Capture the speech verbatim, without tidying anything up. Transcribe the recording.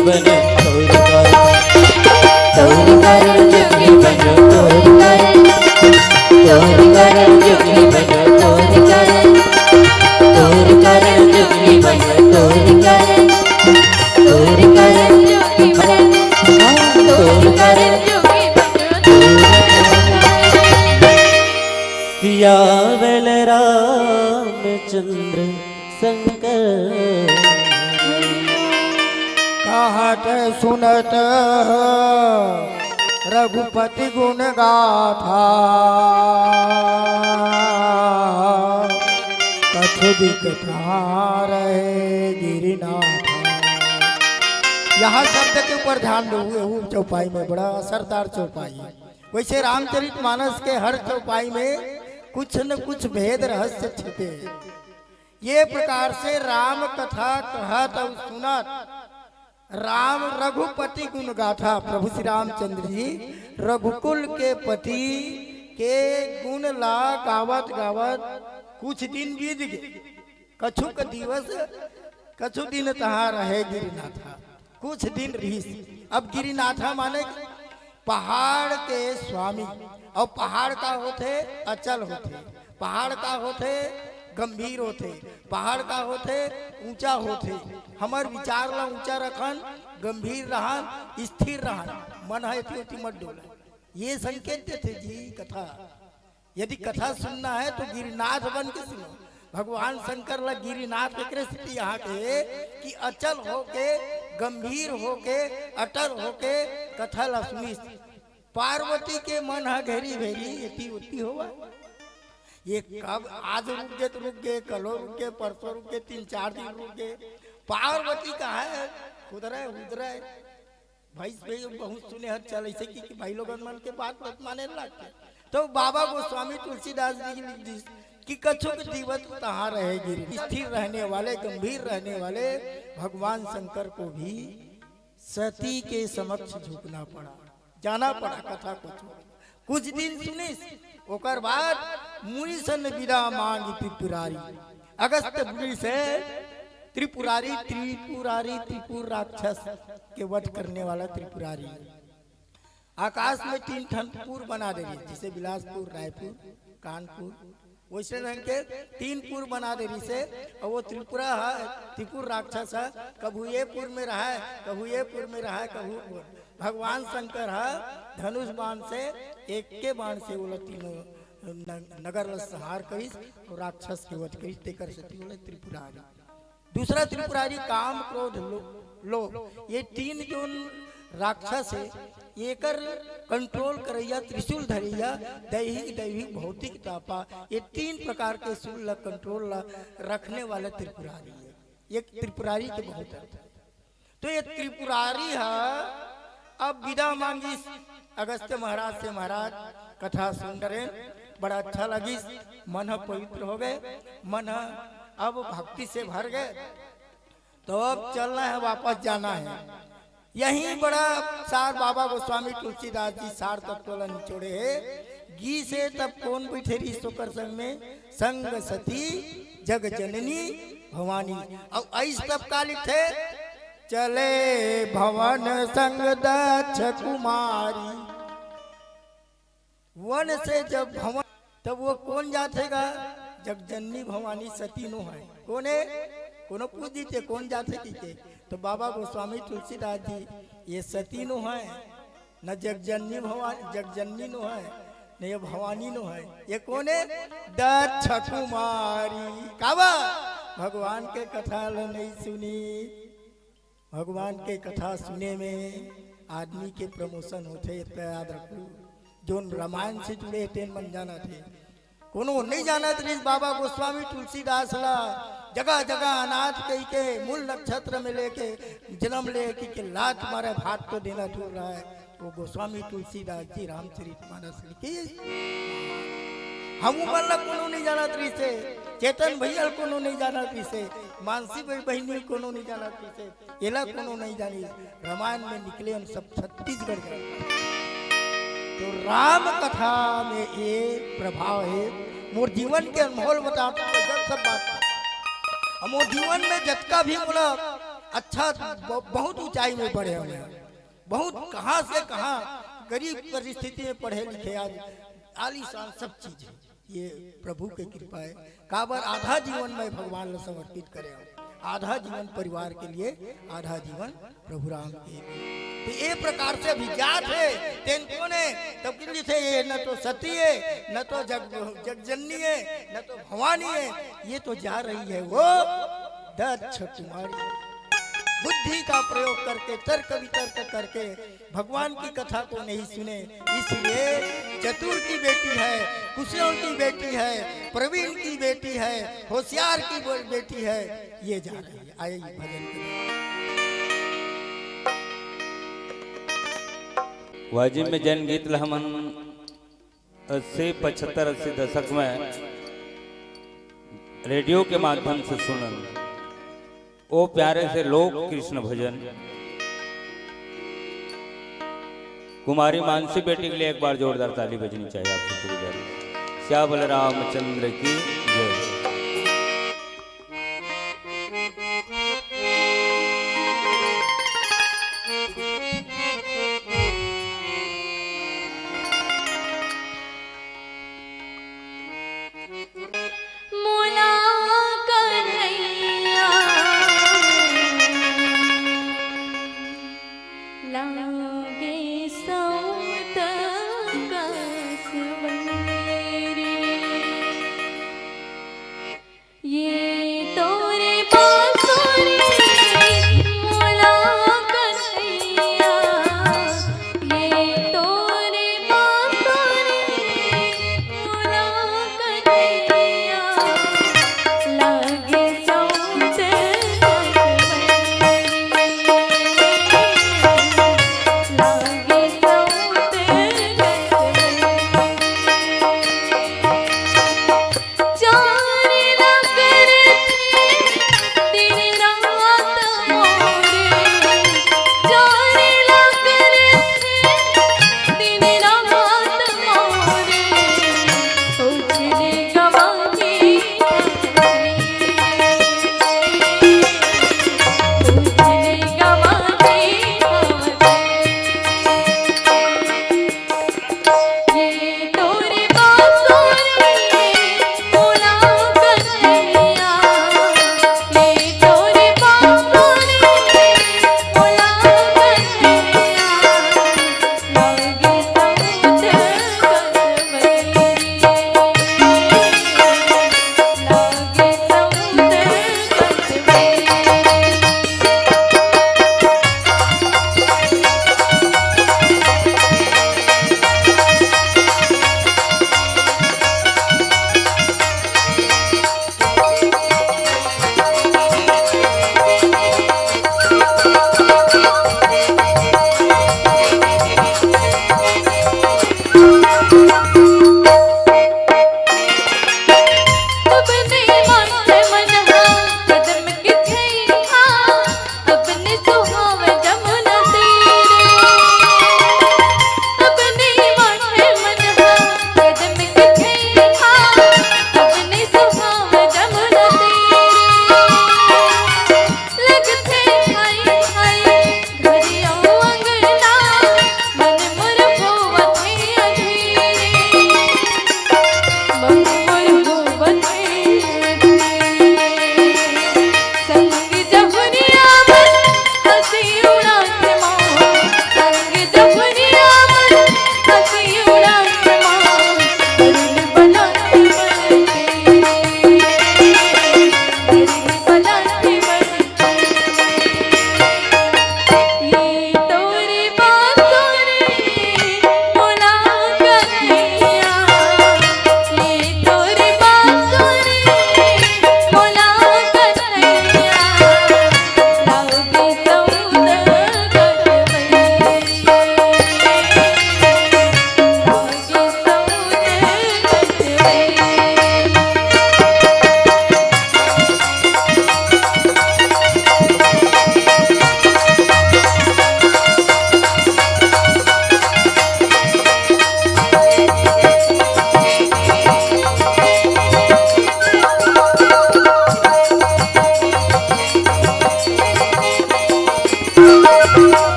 बन तोर कर, तोर कर जोगी बन तोर कर, तोर कर जोगी बन तोर कर, तोर कर जोगी बन तोर कर, तोर कर जोगी बन, तोर कर जोगी बन तोर कर। सियावल रामचंद्र शंकर। कहत सुनत रघुपति गुण गाथा, कछु दिख तहाँ रहे गिरिनाथा। यहाँ शब्द के ऊपर ध्यान दो, वो चौपाई में बड़ा असरदार चौपाई है। वैसे रामचरित मानस के हर चौपाई में कुछ न कुछ भेद रहस्य छिपे हैं। ये प्रकार से राम कथा कहत अउ सुनत राम रघुपति गुण गाथा, प्रभु श्री रामचंद्र जी रघुकुल के पति के गुण ला गावत गावत कुछ दिन बीत गए। कछुक दिवस कछु दिन तहाँ रहे गिरिनाथा, कुछ दिन रहिस। अब गिरिनाथा माने पहाड़ के स्वामी। अउ पहाड़ का होथे? अचल होथे। पहाड़ का होथे? गंभीर होथे। पहाड़ का होथे? ऊंचा होथे। हमर विचार ला ऊंचा रखन, गंभीर रहन, स्थिर रहन, मन ह एती ओती मत डोले। ये संकेत देथे जी कथा। यदि कथा सुनना है तो गिरिनाथ बन के सुनो। भगवान शंकर ला गिरिनाथ एकरे सेती यहाँ के कि अचल होके, गंभीर होके, अटल होके कथा ला सुनिस। पार्वती के मन ह घेरी भेरी एती ओती होवय। ये कब आज रुक गे तो रुक गे, कलो रुक गे, परसों रुक गे, तीन चार दिन रुक गे। पार्वती का है खुदरय उदरय। भैंस भी बहुत सुने हर चल ऐसे कि, कि भाई लोगन मन के बात मत माने लगते। तो बाबा गोस्वामी तुलसीदास जी लिख दिस कि कछुक दिवस तहाँ रहे गिर, स्थिर रहने वाले, गंभीर रहने वाले भगवान शंकर को भी सती के समक्ष झुकना पड़ा, जाना पड़ा। कथा कुछ, कुछ दिन सुनिस, ओकर बाद मुनि सन विदा मांगी त्रिपुरारी। अगस्त मुनि से त्रिपुरारी, त्रिपुरारी, त्रिपुर राक्षस के वध करने वाला त्रिपुरारी। आकाश में तीन ठन पुर बना दे रही, जैसे बिलासपुर, रायपुर, कानपुर, वैसे ढंग के तीन पुर बना दे रही से। और वो त्रिपुरा है, त्रिपुर राक्षस है, कभू ये पुर में रहा है, कभू ये पुर में रहा है, कभू वो। भगवान शंकर है, धनुष बाण से एक के बाण से वो तीनों न-, नगर ल संहार करिस और राक्षस के वध करिस, तेकर सेती बोले त्रिपुरारी। दूसरा त्रिपुरारी काम, क्रोध, लो-, लोभ, ये तीन जोन राक्षस है, एकर कंट्रोल करैया, त्रिशूल धरैया, दैहिक, दैविक, भौतिक तापा, ये तीन प्रकार के शूल ला, कंट्रोल ला रखने वाला त्रिपुरारी है। ये त्रिपुरारी के बहुत अर्थ है। तो ये त्रिपुरारी ह अब विदा मांगिस अगस्त्य महाराज से, महाराज कथा सुन डरेन, बड़ा अच्छा लगिस, मन ह पवित्र हो गए, मन ह अब भक्ति से भर गए। तो अब चलना है, वापस जाना है। यही बड़ा सार बाबा गोस्वामी तुलसीदास जी सार तत्व ला निचोड़े है। गी से तब कौन बैठे रही सोकर संग में, संग सती जग जननी भवानी। अब ऐस तब का लिखते, चले भवन संग दक्ष कुमारी। वन से जब भवन, तब वो कौन जाथे गा? जगजननी भवानी सती नो है। कौन है? कोनो पूछ दीते, कौन जाथे की के? तो बाबा गोस्वामी तुलसीदास जी, ये सती नो है, न जगजननी भवानी, जगजननी नो है, न ये भवानी नो है। ये कौन है? दक्ष कुमारी। काबर? भगवान के कथा ल नहीं सुनी। भगवान के कथा सुने में आदमी के प्रमोशन होथे, इतना याद रखू। जोन रामायण से जुड़े हे, तेन मन जानत हे। कोनो नहीं जानत रहिस बाबा गोस्वामी तुलसीदास ला, जगह जगह अनाथ कहि के मूल नक्षत्र में लेके जन्म ले कहि के लात मारे, भात तो देना दूर रहा है। वो गोस्वामी तुलसीदास जी रामचरित मानस लिखिस। हम मन ला कोनो नहीं जानत रहिस हे, चेतन भैया ल कोनो नहीं जानत रहिस हे, मानसी बहिनी ल कोनो नहीं जानत रहिस हे। एला कोनो नहीं जानी, रामायण में निकले हम सब छत्तीसगढ़ के। तो राम कथा में ये प्रभाव है। मोर जीवन के अनुभव ल बतावत हँव, जब सब बात, अब मोर जीवन में जतका भी मोला अच्छा, ब-, बहुत ऊंचाई में पढ़े हवय, बहुत कहां से कहां, गरीब परिस्थिति में पढ़े लिखे, आज आलीशान सब चीज है। ये प्रभु के कृपा है। काबर आधा जीवन मैं भगवान ला समर्पित करे हवं, आधा जीवन परिवार के लिए, आधा जीवन प्रभु राम के लिए। तो ये प्रकार से अभी जात है, तेन कोन है, तब कि लिखे ये न तो सती है, न तो जग, जगजननी है, न तो भवानी है, ये तो जा रही है वो दक्ष कुमारी। बुद्धि का प्रयोग करके, तर्क वितर्क करके भगवान की कथा को नहीं सुने, इसलिए चतुर की बेटी है, कुशल की बेटी है, प्रवीण की बेटी है, होशियार की बे-, बेटी है, ये जा रही है। आइए भजन के बाद। वाजिब में जैन गीत ला हमन अस्सी, पचहत्तर, अस्सी दशक में रेडियो के माध्यम से सुनन। ओ प्यारे से लोक कृष्ण भजन। कुमारी मानसी बेटी के लिए एक बार जोरदार ताली बजनी चाहिए आप सभी को। श्याम रामचंद्र की जय।